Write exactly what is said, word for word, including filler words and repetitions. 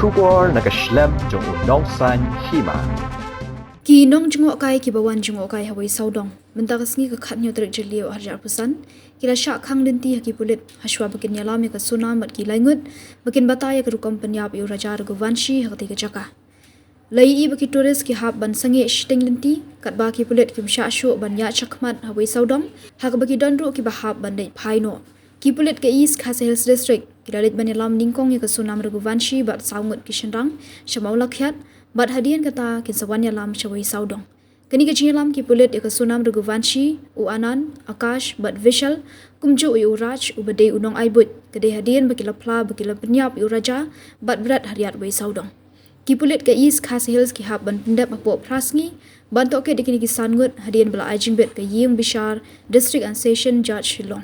Khubor na ka shlem jong u nongsaiñ hima. Ki nongjngohkai kiba wan jngohkai ha Wei Sawdong mynta ka sngi ka khathynñiew tarik Jylliew arhajar arphew san ki la shah khang lynti ha ki pulit hashwa ba kin ïalam ïa ka Sonam bad ki laingut ba kin batai ïa ka rukom pynïap ïa u Raja Raghuvanshi ha katei ka jaka. La ïohi ba ki tourist ki hap ban sangeh shiteng lynti katba ki pulit kim shah shuh ban ïaid shakhmat ha Wei Sawdong ha kaba ki don ruh kiba hap ban leit phai noh. Ki pulit ka East Khasi Hills District ki la leit ban ïalam nyngkong ïa ka Sonam Raghuvanshi bad saw ngut ki shynrang sha Mawlakhiat bad hadien kata kin sa wan ïalam sha Wei Sawdong. Kane ka jingïalam ki pulit ïa ka Sonam Raghuvanshi, u Anand, Akash bad Vishal, kumjuh ïa u Raj uba dei u nongai buit, ka dei hadien ba ki la phla ba ki la pynïap ïa u Raja bad bret ha Riat Wei Sawdong. Ki pulit ka East Khasi Hills ki hap ban pyndep hapoh phra sngi ban tohkit ïa kine ki san ngut hadien ba la ai jingbit ka ïing bishar District and Session Judge Shillong.